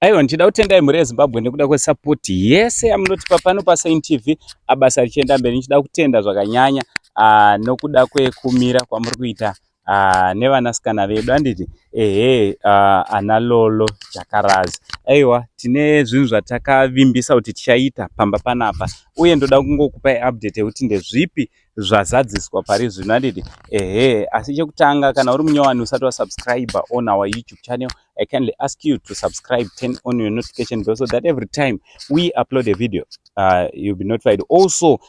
Aiwa, ndichida kutendai mhuri yeZimbabwe nekuda kwesupport yese yamunotipa pano paSaint TV, basa richienda mberi. Ndichida kutenda zvakanyanya nokuda kwekumira kwamuri kuita nevanasikana vedu, handiti? Ehe, ana Lolo Jakarazi. Aiwa, tine zvinhu zvatakavimbisa kuti tichaita pamba panapa, uye ndoda kungokupai update yekuti ndezvipi zvazadziswa pari zvino, handiti? Ehe, asi chekutanga, kana uri munyowani usati wasubscribe on our YouTube channel, I kindly ask you to subscribe, turn on your notification bell so that every time we upload a video, you'll be notified. Also,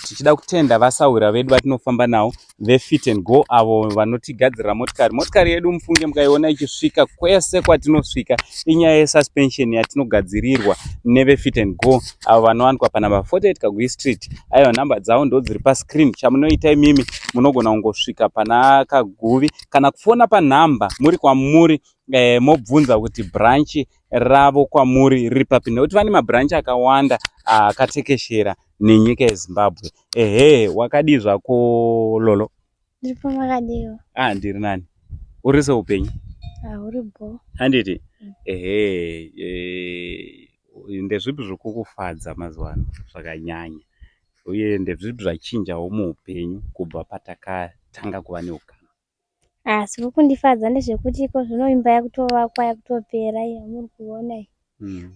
tichida kutenda vasawira vedu vatinofamba navo veFit and Go, avo vanotigadzirira motikari. Motikari yedu, mufunge, mukaiona ichisvika kwese kwatinosvika, inyaya yesuspension yatinogadzirirwa neveFit and Go, avo vanowanikwa panumber 48 Kagui Street. Aiwa, nhamba dzavo ndo dziri pascreen. Chamunoita imimi, munogona kungosvika pana Kaguvi kana kufona panhamba muri kwamuri, mobvunza kuti branch ravo kwamuri riri papi, nekuti vane mabranch akawanda akatekeshera nenyika yeZimbabwe. Ehe, wakadii zvako, Lolo? Ndiripo, makadiwa? Ah, ndiri nani. Uri seupenyu? Uri bho. Handiti? Ehe, ndezvipi zviri kukufadza mazuva ano zvakanyanya, uye ndezvipi zvachinjawo muupenyu kubva patakatanga kuva neukama? Ah, zviri kundifadza ndezvekuti iko zvino imba yakutovakwa, yakutopera iyo yamuri kuona iyi.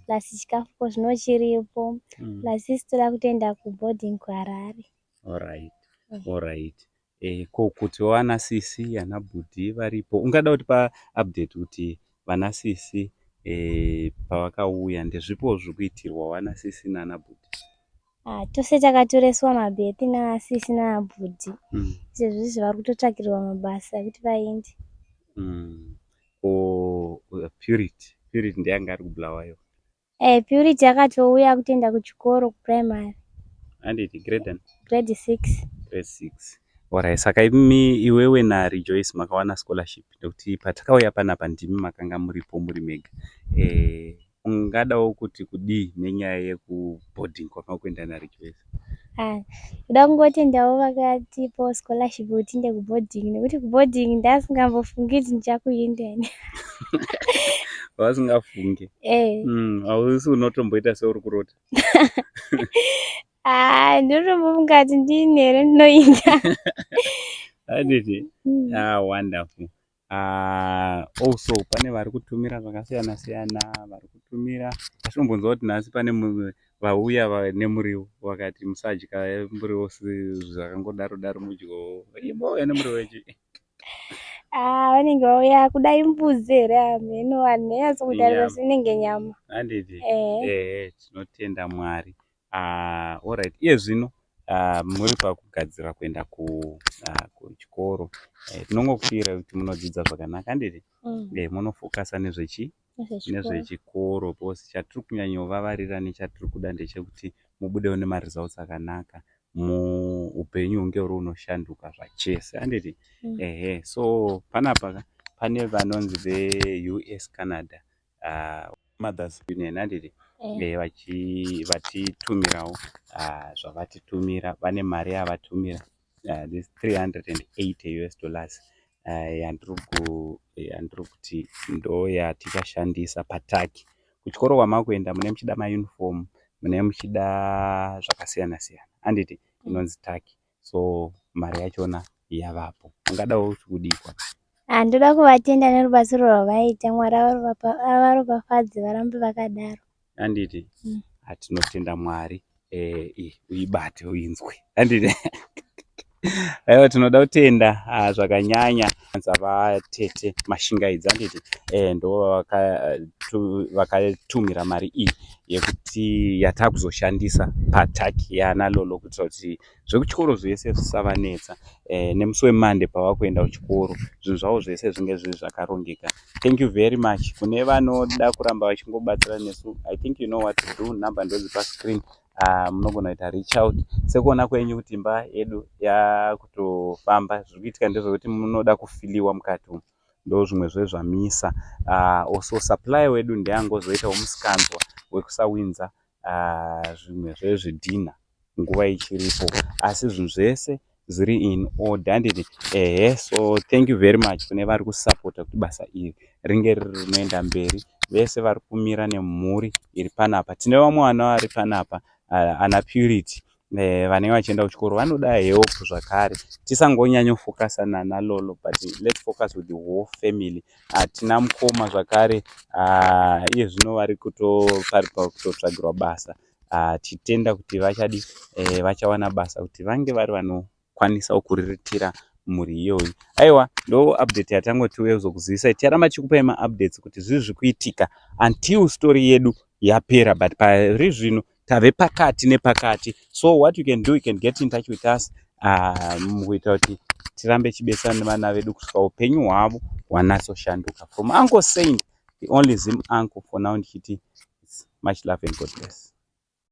Plus chikafu ko zvino chiripo. Plus isi toda kutoenda kuboarding kuHarare. Alright. Ko kuti vana sisi ana bhudhi varipo, ungada kuti paupdate kuti vana sisi pavakauya, ndezvipo zviri kuitirwa vana sisi nana bhudhi? Ah, tose takatoreswa mabirth nana sisi nana bhudhi. Izvezvi vari kutotsvakirirwa mabasa ekuti vaende. Ko Purity? Purity ndiye anga ari kuBulawayo? Eh, Purity akatouya kutoenda kuchikoro, kuprimary. Handiti? Grade? Grade 6. Grade 6, alright. Saka imi, iwewe naRejoice makawana scholarship, nekuti patakauya panapa ndimi makanga muripo muri mega. Ungadawo kuti kudii nenyaya yekuboarding kwamava kuenda naRejoice? Ah, ndoda kungotendawo vakatipawo scholarship kuti tiende kuboarding, nekuti kuboarding ndasingambofungi kuti ndichakuenda ini. Vasingafungi? Eh. Hausi unotomboita seuri kurota? Ah, ndinotombofunga kuti ndini here ndinoenda. Handiti? Mm. Ah, wonderful. Also pane vari kutumira zvakasiyana siyana, vari kutumira, tatombonzwa kuti nhasi pane vauya nemuriwo, vakati musadya muriwo zvakangodaro daro, mudyewo imbouya nemuriwo wechi. Ah, vanenge vauya kuda imbudzi here, hameno, vanhu vanyatsokutarisa. Inyama. Inenge nyama. Handiti? Eh. Ehe, tinotenda Mwari. Alright, iye zvino muri pakugadzira kuenda kuchikoro. Tinongokushuvira kuti munodzidza zvakanaka, handiti? Mm. Munofokasa nezvechi Nezvechikoro. Nezvechikoro, because chatiri kunyanyovavarira nechatiri kuda ndechekuti mubudewo nemaresults akanaka, muupenyu hunge uri unoshanduka zvachese, handiti? Mm. Ehe, so panapa pane vanonzi veUS Canada Mothers Union, handiti? Eh. Vatitumirawo zvavatitumira, vane mari yavatumira, this 380 US dollars yandiri kuti ndo yatichashandisa pataki kuchikoro kwamakuenda. Mune muchida mauniform, mune muchida zvakasiyana siyana, handiti? Inonzi taki. So mari yachona yavapo, ungadawo kuti kudii kwavari? Ah, ndoda kuvatenda nerubatsiro rwavaita. Mwari avaropafadze, varambe vakadaro. Handiti? Mm. Atinotenda Mwari. Uibate uinzwe, handiti? Aiwa, tinoda kutenda zvakanyanya vatete Mashingaidzi, handiti? Ndo vakatumira mari iyi yekuti yatakuzoshandisa pataki yana Lolo, kuitira kuti zvekuchikoro zvese zvisavanetsa. Nemusi weMonday pavakuenda kuchikoro, zvinhu zvavo zvese zvinge zviri zvakarongeka. Thank you very much. Kune vanoda kuramba vachingobatsira nesu, I think you know what to do. Number ndodzi pascreen, munogona kuita reach out. Sekuona kwenyu kuti imba yedu yakutofamba, zviri kuitika ndezvekuti munoda kufiliwa mukati umu, ndo zvimwe zvezvamisa. Also supply wedu ndeangozoitawo musikanzwa wekusawinza zvimwe zvezvidhina nguva ichiripo, asi zvinhu zvese zviri in order, handiti? Ehe, so thank you very much kune vari kusapota kuti basa iri ringe riri rinoenda mberi. Vese vari kumira nemhuri iri panapa. Tine vamwe vana vari panapa, ana Purity, vanenge vachienda kuchikoro, vanoda help zvakare. Tisangonyanyofokasa nana Lolo, but let's focus with the whole family. Hatina mukoma zvakare, iye zvino vari kutotsvagirwa basa. Tichitenda kuti vachadi, vachawana basa kuti vange vari vanokwanisawo kuriritira mhuri iyoyi. Aiwa, ndo update yatangoti uye kuzokuzivisai. Ticharamba tichikupai maupdates kuti zvii zviri kuitika until story yedu yapera, but pari zvino tave pakati nepakati. So what you can do, you can get in touch with us mukuita kuti tirambe tichibetsera nevana vedu kusvika upenyu hwavo hwanatsoshanduka. From Uncle Saint, the only Zim uncle for now, ndichiti much love and God bless.